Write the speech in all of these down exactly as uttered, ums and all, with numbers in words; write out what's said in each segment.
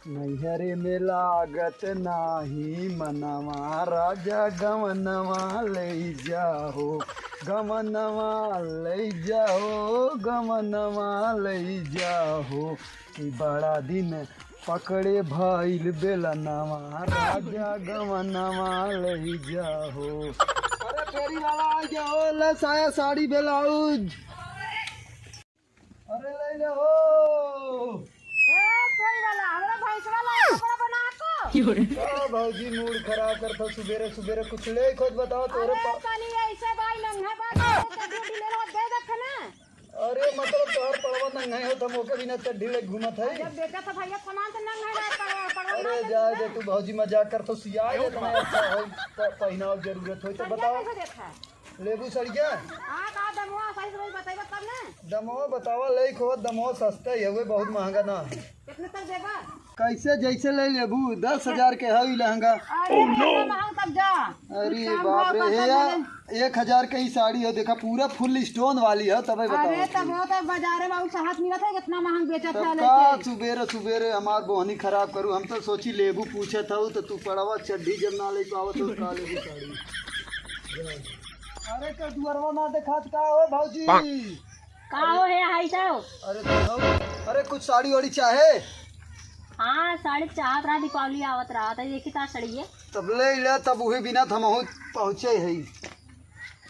नैहरे में लागत नाही मनवा, राजा गवनवा लई जाहो, गवनवा लई जाहो, गवनवा लई जाहो। कि बड़ा दिन पकड़े भइल बेलनवा, राजा गवनवा लई जाहो। अरे फेरी वाला आ गया हो, ले साया साड़ी ब्लाउज। अरे ले ले हो। ए, फेरी वाला, हमरा भैंसवा ला, हमरा बना को। का भौजी मूड खराब करत हो सुबेरे सुबेरे, कुछ ले खोज बताओ तोरे अरे पा- तनी ऐसे भाई नंगे बा, तो ड्यूटी ले लो, दे दे खाना। अरे मतलब तोहर पड़वा नंगे हो, हम ओके बिना चड्ढी ले घूमत है। जब बेटा तो भैया सामान तो नंगे ना पड़वा, पड़वा अरे ना जा दे। तू भौजी, मजाक करत हो, सियाए इतना अच्छा हो, प- पहिनाव जरूरत हो तो सड़िया बताओ। कैसे देखा? लेबू सड़िया? हाँ, का दमवा सही से बताइबा तब ना। दमवा बतावा, लइक हो, दमवा सस्ता ही हवे, बहुत महंगा ना। कितने तक देबा? कैसे जैसे ले लेबू, दस हजार के हई लहंगा। अरे, कितना महंग तब जा। अरे कुछ काम बाप भाव रे, बता हे यार, दे। एक हजार के ही साड़ी हो, देखा पूरा फुल स्टोन वाली हो, तबे बताओ अरे, तू। तब वो तो बाजारे में और साहस मिलत है, कितना महंग बेचत तब है का लेके। सुबेरे सुबेरे हमार बोहनी खराब करू, हम तो सोची लेबू पूछत हऊ, तो तू पड़वा चड्ढी जब ना ले पावत हो, का लेबू साड़ी? अरे तो दुअरवा ना देखात का हो भौजी? का हो हे हाई साहब? अरे देखो, अरे कुछ साड़ी वाड़ी चाहे? हाँ, साड़ी चाहत रहा, दीपावली आवत रहा था, देखी ता साड़ी ये। तब ले ले, तब उहे बिना त हमहू पहुँचे है।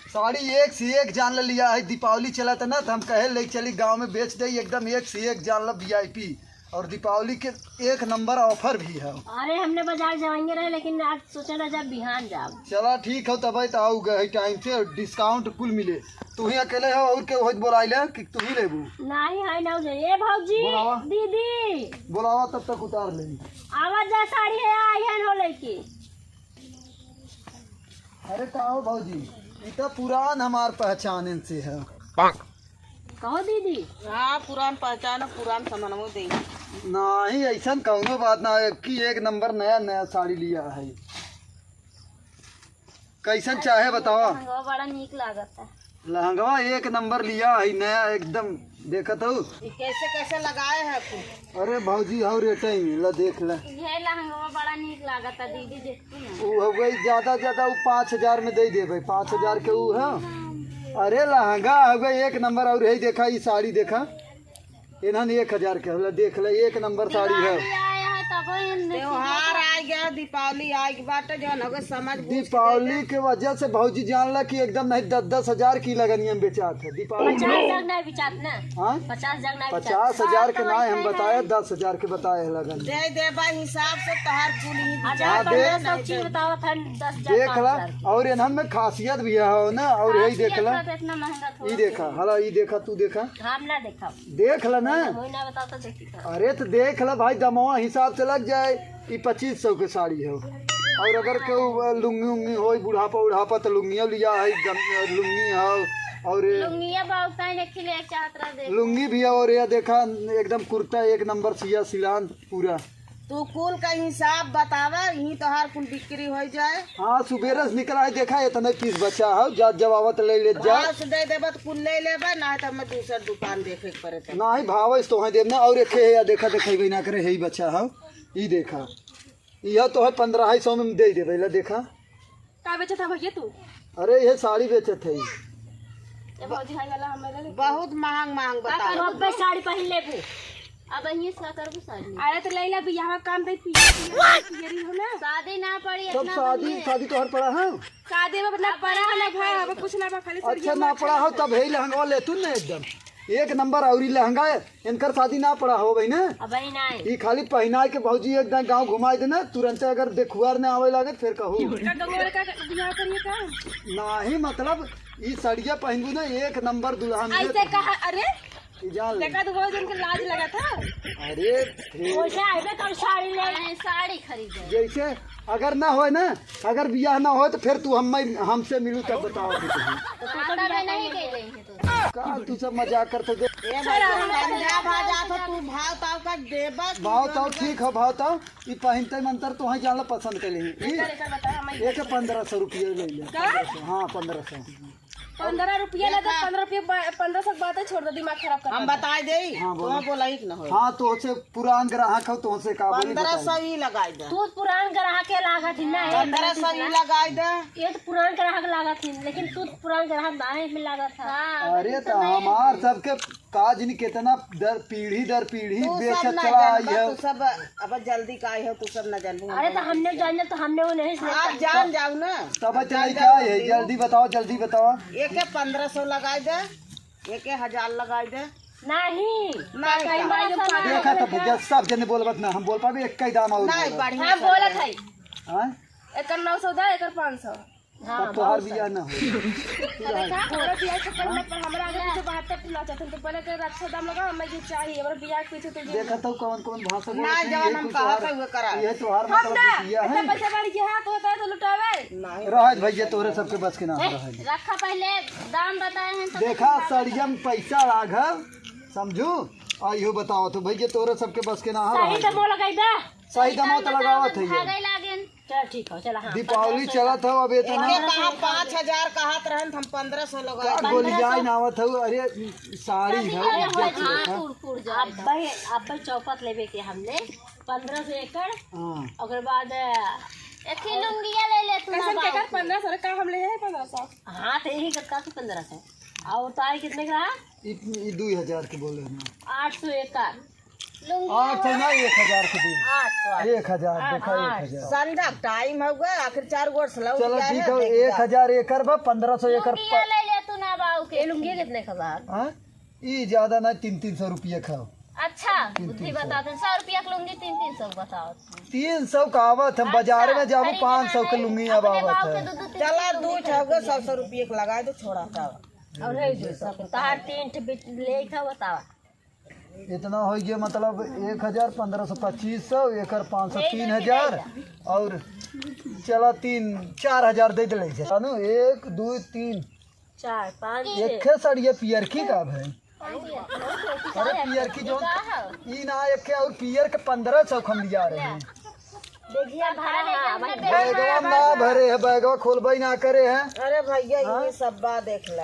साड़ी एक से एक जान ले लिया है, दीपावली चलत ना, तो हम कहे ले चली गाँव में बेच दे, एकदम एक से एक जान लो वीआईपी। और दीपावली के एक नंबर ऑफर भी है। अरे, हमने बाजार जाएंगे रहे, लेकिन आज सोचा था जब बिहान जाओ। चला ठीक हो, तब तो आऊ गए टाइम से, डिस्काउंट कुल मिले। तू ही अकेले हो और के होत बोलाई ले कि तू ही लेबू? नहीं है ना, ए भौजी, बोलावा। दीदी। बोलावा तब तक उतार ले। आवाज जा साड़ी है, आई है नो लेके। अरे का हो भौजी, ई तो पुरान हमार पहचान इनसे है। कहो दीदी। हाँ, पुरान पहचान है, पुरान सामानवो दे। नहीं, ऐसन कौनो बात ना है कि एक नंबर नया नया साड़ी लिया है। कैसन चाहे बतावा। लहंगवा बड़ा नीक लागत है। लहंगवा एक नंबर लिया है नया एकदम, देखत हऊ। ये कैसे कैसे लगाए है तू? अरे भौजी, हौ रेटे ही, ला देख ले। ये लहंगवा बड़ा नीक लागत है दीदी, देखती हैं। ऊ हो गई ज्यादा ज्यादा, ऊ पाँच हजार में दे देबे, पाँच हजार के ऊ है। अरे लहंगा हो गई एक नंबर, और यही देखा, ई साड़ी देखा, इन्हन एक हजार के होला, देख ले, एक नंबर साड़ी है। दिवाली आया है, तब इन त्योहार आ गया, दीपावली आ गई बाटे, जौन हो गए समझ बूझ के दीपावली दे दे। के वजह से भौजी जान ला कि एकदम नहीं, दस दस हजार की लगनिया में बेचात है दीपावली। पचास हजार नहीं बेचात ना। हाँ? पचास हजार नहीं बेचात। पचास हजार के ना, हम बताए, दस हजार के बताए है लगन। दे दे भाई, हिसाब से तोहार कुल ही हजार हाँ, दे। पन्द्रह सौ चीज बतावत है, दस हजार, देख ला, पाँच हजार। और इन्हन में खासियत भी है ना, और यही देख खासियत ला। है तो इतना महंगा थोड़ा ई देखा, सा। हला ई देखा, तू देखा। हम ना देखा। देख ल ना। होई ना बताओ तो देखी तो। अरे तो देख ल भाई, दमवा हिसाब से लग जाए। ई पच्चीस सौ के साड़ी हो, और अगर केहू लुंगी उंगी होई, बुढ़ापा उढ़ापा, तो लुंगियो लिया है, गम-, लुंगी हो, और लुंगिया बहुत टाइम एक ले चाहत रह दे। लुंगी भी है, और ये देखा एकदम कुर्ता एक नंबर सिया सिलान पूरा। तू कुल का हिसाब बतावा, यहीं तोहार कुल बिक्री हो जाए। हाँ, सुबेरे से निकला है, देखा इतने पीस बचा है, जा जब आवत ले ले जा। भाव से दे देबा तो कुल ले लेबा, ना तो हमें दूसर दुकान देखे के पड़े तो। नाही, भाव से तो है देब ना, और एक है या देखा, देखा भी ना करे, है ही बचा है, ई देखा, यह तो है पन्द्रह सौ में दे देबे, ला देखा। का बेचत है भैया तू? अरे, ये साड़ी बेचत है। ए भौजी, हाई वाला हमें ले ले। बहुत महंग महंग का बताओ। करबू? अब बस साड़ी पहन लेबू। अब यही से का करबू साड़ी? अरे, तो लैला बियाह काम दे, पियर, पियर, पियरी हो ना। शादी ना पड़ी, तब इतना शादी, बढ़िया। शादी तोहर पड़ा है? शादी में ना पड़ा है, ना भाई, अब कुछ ना बा, खाली अच्छा, सरिया ना में पड़ा हो, तब हे लहंगवा ले तू ना एकदम। एक नंबर औरी लहंगा है, इनकर शादी ना पड़ा हो भाई ना। अब ही ना है। ई खाली पहनाए के भौजी एक दिन गाँव घुमाए देना, तुरंते अगर देखुआर ना आवे लागे, फिर कहू। का गंगवा का बियाह करिए का? नाही, मतलब, ई सड़िया पहनबू ना, एक नंबर दुल्हन में। ऐसे कहा, अरे, ई जान ले। देखा तो वो जन के लाज लगा था। अरे, फिर वैसे आइबे कब साड़ी ले? अरे, साड़ी खरीदे। जैसे अगर ना होए ना, अगर बियाह ना होए तो फिर तू हम, हमसे मिलू तब बताओ कि तू। तो तो आता बियाह में नहीं कइले। का तू सब मजाक करत हो? ए भाई, पंजाब आ जा तो तू भाव ताव का देबा कि भाव ताव देबा? ठीक हो, भाव ताव। ई पहिनते मंतर तो हैं जान ला पसंद कर लेही। ई एकर, एकर बता, हम एक पन्द्रह सौ रुपया ले ले। का? पन्द्रह सौ, हाँ, पन्द्रह सौ। पन्द्रह रुपया ना दे, देखा। पन्द्रह रुपया बा-, पन्द्रह सौ के बात है, छोड़ दे, दिमाग खराब कर हम दे। बताए देई, हाँ, बोला। तुहें बोलाई कि न होई। हाँ, तोहसे पुरान ग्राहक हो, तोहसे का बोली पन्द्रह सौ बताई। ही लगाई दे। तू पुरान ग्राहक के लागत ही ना है, पन्द्रह सौ ही लगाई दे। ये तो पुरान ग्राहक लागत ही, लेकिन तू पुरान ग्राहक ना है, में लागत है। हाँ, अरे तो हमार सबके का जानी कितना दर, पीढ़ी दर पीढ़ी तू सब बेचत ना चला आई जानबा, है। तू सब अब जल्दी का आई हो, तू सब ना जानबू, हम अरे तो जानबू। हमने जान लिया, तो हमने वो नहीं सुना। आप जान जाओ ना। तब जान चले जाओ, क्या है? जल्दी। जल्दी बताओ, जल्दी बताओ। एक के पन्द्रह सौ लगाई दे, एक के हजार लगाई दे। नहीं। नहीं कहीं का। भाई, हम देखा तो भैया, सब जने बोलबत ना, हम बोल पाबे, एक का ही दाम और नहीं, बोलबत। बढ़िया हाँ, सब बोलत है। है। हाँ? एकर नौ सौ दे, एकर पाँच सौ। हाँ, तब तोहार बहुत बियाह ना हो। देखा? हमरा बियाह के चक्कर में पर हमरा आगे पीछे बहत्तर टूला चाहत हन, तो पहले के अच्छा दाम लगा, हमें ये चाहिए, हमरा बियाह के पीछे तो ये देखा तो कौन कौन भाषा ना, बोलत हैं, जवन ये हम कुछ कहा और, था, वो करा। ये तोहार हम मतलब ना, बिटिया इतना है। पैसा बढ़ गया है, तो होता है तो लुटावे। नहीं। रहत भैया, तोहरे सबके बस के ना ए, रहत। रखा पहले, दाम बताए हैं, सब देखा, कुछ बताए। सड़िया में पैसा लाग है, समझू? आ इहो बताओ तो भैया, तोहरे सबके बस के ना सही रहत। तो मोल लगाई बा। सही दाम तो लगावत है ये। भागे लागेन। चल ठीक हो, चला, हाँ, दीपावली पन्द्रह सौ चलत हो, अब इतना एके कहा पाँच हजार कहत रहन, हम पन्द्रह सौ लगा का देब। गोलियाई ना आवत हो, अरे साड़ी है, अरे, इज्जत हाँ, है। टूट, टूट जाए। अब भाई, अब भाई चौपट लेबे के हमने, पन्द्रह सौ एकड़, हाँ। ओकर बाद, एक ही लुंगिया ले ले तू ना कैसन के बाबू। कर पन्द्रह सौ का हम ले है पन्द्रह सौ। हाँ, तो यही का, का पन्द्रह सौ। और तो आई कितने का? इ, इ दुई हजार के बोले ना। आठ सौ एकड़। आठ सौ ना, एक हजार के दे। आठ सौ। एक हजार, देखा, आठ। एक हजार। संझा टाइम हो गया, आखिर चार गो सलाह चलो दिया ठीक है, है, देख एक हजार एकड़ बा, पन्द्रह सौ एकड़ लुंगिया प- ले ले तू ना बाऊ के। ये लुंगिया कितने का बा? हाँ? ई ज्यादा ना, तीन, तीन सौ रुपया खाओ। अच्छा, तीन, बुद्धि तीन सौ। बताते हैं, सौ रुपया के लुंगी, तीन, तीन सौ बताओ। तीन सौ का आवत है, अच्छा, बाजार में जाबू, अरे पाँच सौ के नहीं, लुंगी अब अपने आवत बाऊ है। के दू, दू, तीन, चला, तीन दू लुंगी छह गो, सौ, सौ रुपया के लगा दो, छोड़ा का। और है जो सब, तहार तीन ठे बिट-, ले था, बतावा। इतना हो गया, मतलब, एक हजार, पन्द्रह सौ, पच्चीस सौ, एकर पाँच सौ, तीन हजार, और चला, तीन, चार हजार दे दे ले। जानू, एक, दो, तीन, चार, पाँच, छः। एक ठे सड़िया पियरकी का भाई। अरे, पियरकी जो ई ना, एक ठे और पियर के पन्द्रह सौ हम लिया रहे हैं। देखिए, भरा है, बैगवा ना भरे है, बैगवा खोलबे ना करे है। अरे भैया, हाँ? ये सब बा, देख ला।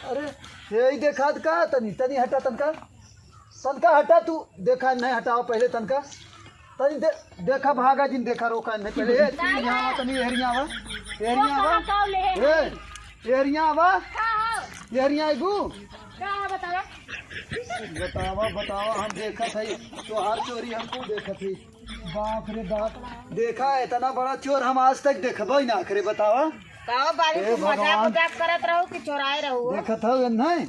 अरे, यही देखा त का, तनी, तनी हटा तनका, तनका हटा तू, देखा नहीं हटाओ पहले तनका, तनी दे, देखा भागा जिन, देखा रोका नहीं पहले, ए, तू यहाँ आवा, तनी एहरिया आवा, एहरिया आवा, ए, एहरिया आवा, एहरिया आइबू, बतावा, बतावा, हम देखत हई, तोहार चोरी हमको देखत हई। बाप रे बाप, देखा, इतना बड़ा चोर हम आज तक देखबो ही ना करे, बतावा। कहो बाबू, ए तू मजाक भगवान। उजाक करत रहो कि चोराए रहो? देखत हो, नहीं,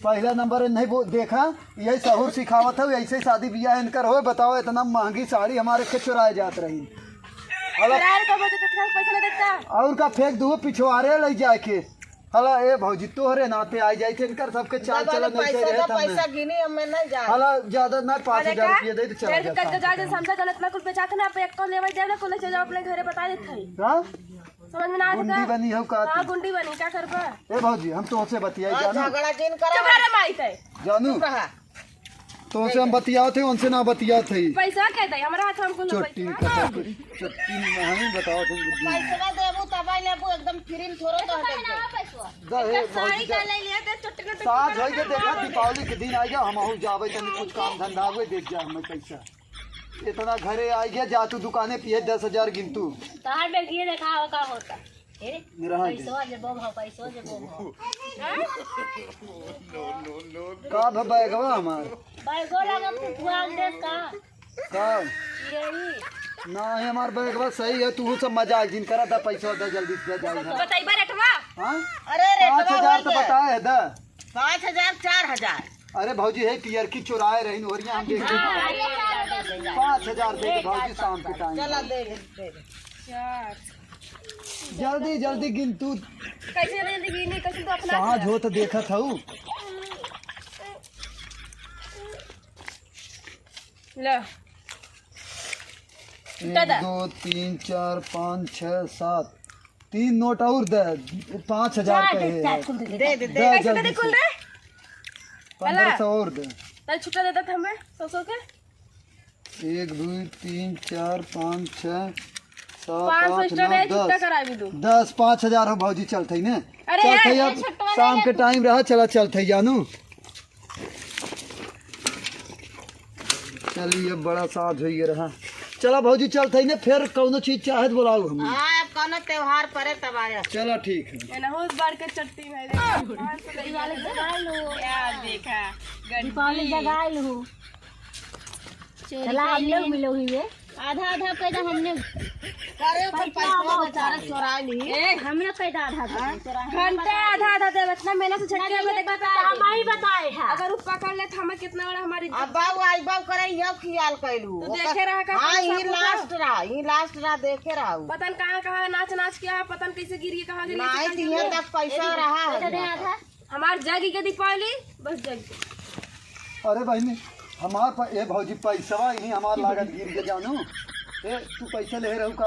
पहला नंबर नहीं, वो देखा, यही सहूर सिखावत हो, ऐसे शादी बियाह इनकर हो, बताओ, इतना महंगी साड़ी हमारे के चुराए जात रही। हला चुराए तो मुझे तो पैसा नहीं देता। और का फेंक दू पिछवारे ले जाए के। हला ए भौजी, तोहरे नाते आई जाए थे, इनकर सबके चाल चलन ऐसे पैसा रहे था, पैसा गिनी हमें नहीं जाए। हला ज्यादा ना, पाँच हजार रुपया दे दे, चला जा, जा, समझा गलत ना, कुल बेचाते ना, आप एक को लेवे जाए ना, कुल ले जाओ अपने घरे, बता देते हैं। हाँ? समझ में ना आवे गुंडी का? बनी हो का हाँ, तू? गुंडी बनी, का करबा? ए भौजी, हम तोहसे बतियाई और जानू। झगड़ा जिन करा। चुप रह रे माई ते। जानू। चुप रहा। तोहसे हम बतियात है, उनसे ना बतियात है। पैसा के दे, हमरा हाथ में कुल चोटी पैसा। का चोटी, चोटी नहीं बताओ तुम बुद्धि। पैसा देबू तब लेबू, एकदम फ्री में थोड़ा तो दे दे। दे, ए, साड़ी भौजी, का दे। ले लिया, दे, चोटी का साँझ होई के देखा, दीपावली के दिन आइगा, हम अहू जावे तनी कुछ काम धंधा हुए, देख जा हमें पैसा। इतना घरे आइगा, जा तू दुकाने पिए दस हजार गिन तू। तहार बेगिए देखा हो का होता। ए, रहा दे। पैसवा जे बम हो, पैसवा जे बम हो। का भ बैगवा हमार? बैगो लगा फुफुआ अंदेस का? का? यही। ना है हमार बैगवा सही है, तू सब मजाक जिन करा, दा पैसा दा जल्दी से दा जाई है। बताइबा रेटवा? हाँ? अरे रेटवा पाँच हजार तो बताए है दा। पाँच हजार, चार हजार। अरे भौजी, है पियर की चुराए रही नोहरिया, हम देख हाँ, रहे हैं। अरे चार हजार। पाँच हजार दे दे भौजी, शाम के टाइम। चला दे दे, दे दे। चार। जल्दी, जल्दी गिन तू। कैसे जल्दी गिनी, कैसे तो अपना साँझ होत देखत हऊ। ले। एक, दादा। दो, तीन, चार, पाँच, छः, सात। तीन नोट और दे, पाँच हजार का है। दे, दे, दे। दे, जल्दी से। पन्द्रह सौ और दे। चल, छुट्टा देता था हमें, सौ, सौ के। एक, दो, तीन, चार, पाँच, छः, सात, पाँच सौ आठ, extra नौ, रहे, छुट्टा दस। करावी दो। दस, पाँच हजार हो भौजी, चलत हई ने? अरे चलत यार, हई, ये अब छोटवा शाम ले के ले। Time रहा, चला चलत हई जानू। चलिए, बड़ा साथ होइए रहा। चला भौजी, चलत हई ने, फिर कौनो चीज चाहे तो बोलाऊ हम। हाँ, अब कौनो त्योहार परे तब आया। चला, ठीक है। एनहू बार के चट्टी भाई देखा। पाँच सौ दीवाली जगा लो। क्या देखा? दीपावली गड्डी। जगा लो। चोरी चला, हम लोग मिलो हुई है। आधा आधा पैदा हमने अरे, ओकर पैसा पैसा बेचारा चोरा ली। ए, हमने पैदा आधा आधा हाँ? चोरा है। घंटा आधा आधा देवे, इतना मेहनत से छटके में देखा था। हम ही बताए हैं। अगर वो पकड़ ले तो हमें कितना बड़ा हमारी अब बाबू आई बाबू करे, ये खियाल कैलू। तो ओकर देखे रहा का हाँ, अपने ई सबूत last रहा। रहा, ई last रहा, देखे रहा। पता न कहाँ कहाँ नाच नाच के आ, पता न कैसे गिरी, कहाँ गिरी, नहीं, कैसे तो ये गिरी। तक पैसा रहा है। पैसा दे आधा। हमार जग के दीपावली, बस जग के। अरे बहिनी, हमार प-, ए भौजी, पैसवा ही हमार लागत गिर के जानू। ए, तू पैसा ले रहू का?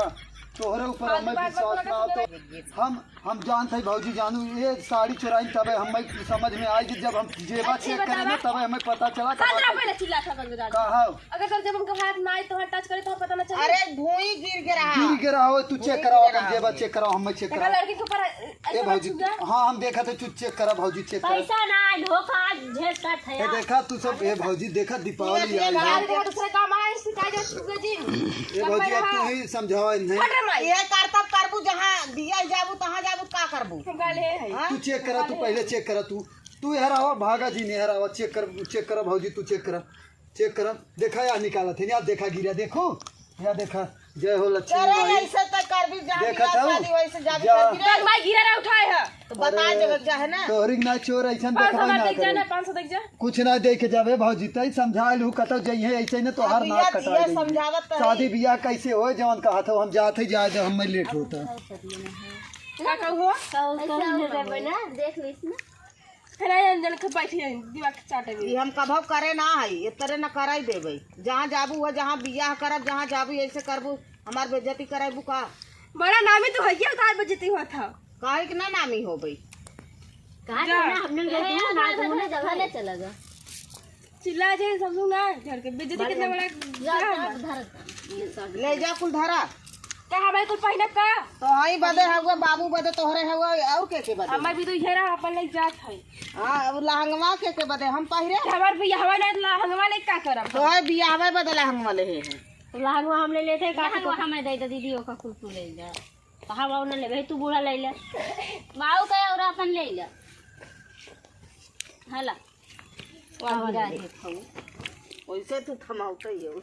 तोहरे ऊपर फालतू हमें बात मत विश्वास बोला ना हो तो। हम, हम जानत हई भौजी जानू, ये साड़ी चोराई तबे हमें समझ में आई कि जब हम जेबा अच्छी check करे ना बतावा। तबे हमें पता चला कि सात हमार रुपये ले चिल्ला था बंद का हो? अगर सर जब हमको हाथ ना आए तो हाथ touch करे तो पता ना चले। अरे भूई गिर के रहा। गिर के रहा हो, तू check भूई कराओ, गिर अपन रहा जेबा हो। check कराओ, हमें check देखा कराओ। लड़की के ऊपर ए ऐसा भौजी, छुआ? हाँ, हम देखा थे, तू check करा भौजी, check करा। पैसा ना आइल हो, का झेल का ए थया। देखा तू सब, ए भौजी, देखा दीपावली ये आई है। यार, देखा दूसरे काम आए, इसकी का जरूरत है जी? ए भौजी, अब तू ही समझावा इन्हें। हट रे माई। ये करतब करबू, जहाँ दिया जाबू, तहाँ जाबू, का करबू? हम गाले है। हाँ? तू check करा, तू पहले check करा, तू, तू यहाँ रहो, भागा जी, नहीं रहो, check कर, check करा भौजी, तू check करा। Check करा, देखा या निकालत है, या देखा गिरा, देखो, या देखा, जय हो लक्ष्मी करे माई। ऐसे तो कर भी जा, देखत बियाह हऊ? शादी वैसे जाबे जा। कर भी रे। तोर माई गिरा रहा उठाए है। तो बता अरे, देवे के चाहे ना। तोहरी ना चोर ऐसन पाँच सौ देखबे ना देख जा करे। ना, पाँच सौ देख जा। कुछ ना देख के जाबे भौजी, तई समझा लू कतौ जइहे ऐसे न तोहार अब नाक ये, कटा ये देई। समझावत तो है। शादी बियाह कैसे होए जवन कहत हो, हम जात है जाए दे, हमें late होता। का कहू हो? कहू, कहू दे देबे ना, देख लीस ना। फिर आए अंजन के बैठी है, दिमाग चाटे में। ई हम कभो करे ना है, ये तरे न कराई देबे। जहाँ जाबू हुआ, जहाँ बियाह करब, जहाँ जाबू ऐसे करबू, हमार बेइज्जती कराबू का? बड़ा नामी तो है, क्या तार बेइज्जती हुआ था? काहे के ना नामी होबे? काहे जा। के ना, हमने ए, गलती ना, ना, ना, तुमने ना, जगह ना। ले चला जा। चिल्ला जे सब सुन ना, घर के बेइज्जती कितना बड़ा जा, क्या जा, है? धर। ले जा कुल धरा। का हमारे कुल पहिनब का? तो आई बदे हउए, बाबू बदे तोहरे हउए, और के के बदे? हमार भी तो इहे रहा, अपन ले जात है। हाँ, अब लहंगवा के के बदे हम पहिरे? हमार भी हवा ना लहंगवा ले का करब? तो है बियाहवे बदे लहंगवा ले है। तो लहंगवा हम ले लेते, का लहंगवा तो हमें दे दे दीदी, ओका कुल तू ले जा। तो हम और ना लेबे, तू बूढ़ा ले ले। बाऊ का और अपन ले ले। हला। वाह, वाह, वाह। वैसे तू थमाउते ही हो।